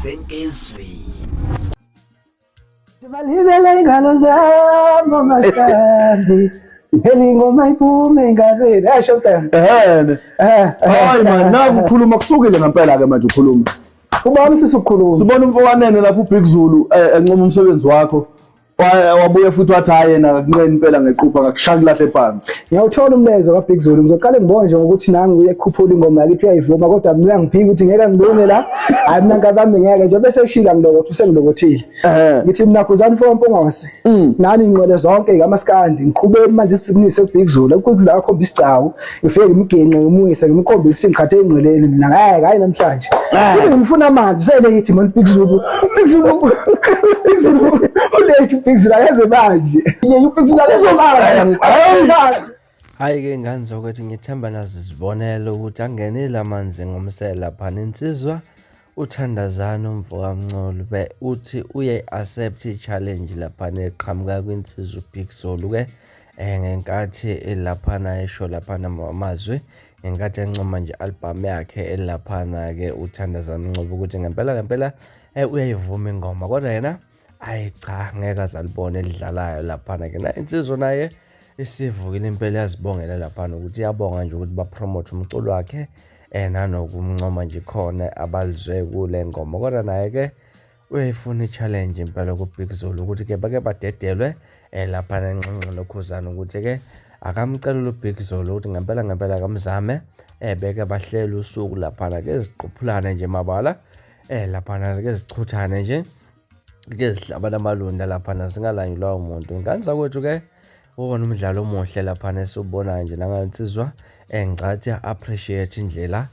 Senkizwi. Balibele ingalo zami maskandi. Phela ingoma iphume engalweni. Eh showtime. Ehene. Eh. Hayi man, naku ukhuluma kusukile ngempela ke manje ukhuluma. Ubani sisukhuluma? Sibona umfokanene lapho uBig Zulu eh, encoma umsebenzi wakho. Wabuye futhi wathi hayi yena akakunqeni impela ngequpha akakushaya kulahle phansi. Ngiyawuthola umlezo kaBig Zulu. Ngizoqale ngibonge nje ngokuthi nangu uyekhuphula ingoma yakithi uyayivuma kodwa mina ngiphika ukuthi ngeke ngibone la. Hayi mina ngabambe ngeke nje bese eshila ngilokothi usengilokothile. Ngithi mina khuzani mfo Mpungose. Nani ngqwele zonke kamaskandi ngiqhubeni manje sikunise kuBig Zulu. UBig Zulu akakhomba isigcawu. Ngifike ngimgenqe ngimuyise ngimkhombise ukuthi ngiqhathe engqweleni mina ngeke hayi namhlanje. Futhi ngimfuna manje useleyithi man Big Zulu. Big Zulu. Big Zulu. Uleyithi Big Zulu akeze manje. Yeye uBig Zulu akeze manje. Hhayi-ke ngane zakwethu ngithemba nazizibonela ukuthi angenile amanzi ngomsele laphana insizwa uthandazana umfo kaMncolo be uthi uyayi-accept i-challenge laphana eqhamuka kwinsizwa uBig Zulu ke ngenkathi elaphana esho laphana amazwi ngenkathi encoma nje album yakhe elaphana ke uthandazana Mncube ukuthi ngempela ngempela uyayivuma ingoma kodwa yena ayi cha ngeke azalibona elidlalayo laphana ke na insizwa naye isivukile impela yazibongela laphana ukuthi iyabonga nje ukuthi bapromote umculo wakhe nanokumncoma nje khona abalizwe kule ngoma kodwa naye ke uyayifuna i-challenge impela ku-Big Zulu ukuthi ke bake badedelwe laphana enxenxe lokhuzana ukuthi ke akamcelela uBig Zulu ukuthi ngempela ngempela akamzame beke bahlele usuku laphana ke ziquphulane nje mabala laphana ke zichuthane nje ke zihlabana amalunda laphana zingalanyulwa umuntu. Ngane zakwethu ke wona umdlalo omuhle laphana esiwubonayo nje nangansizwa engicathi appreciate indlela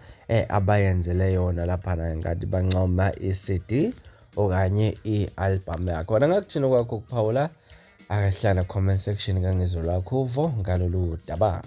abayenzele yona laphana ngenkathi bancoma i-CD okanye i-album yakho. Wena ngakuthini kwakho ukuphawula? Akahlala comment section kangizwe lwakho uvo ngalolu daba.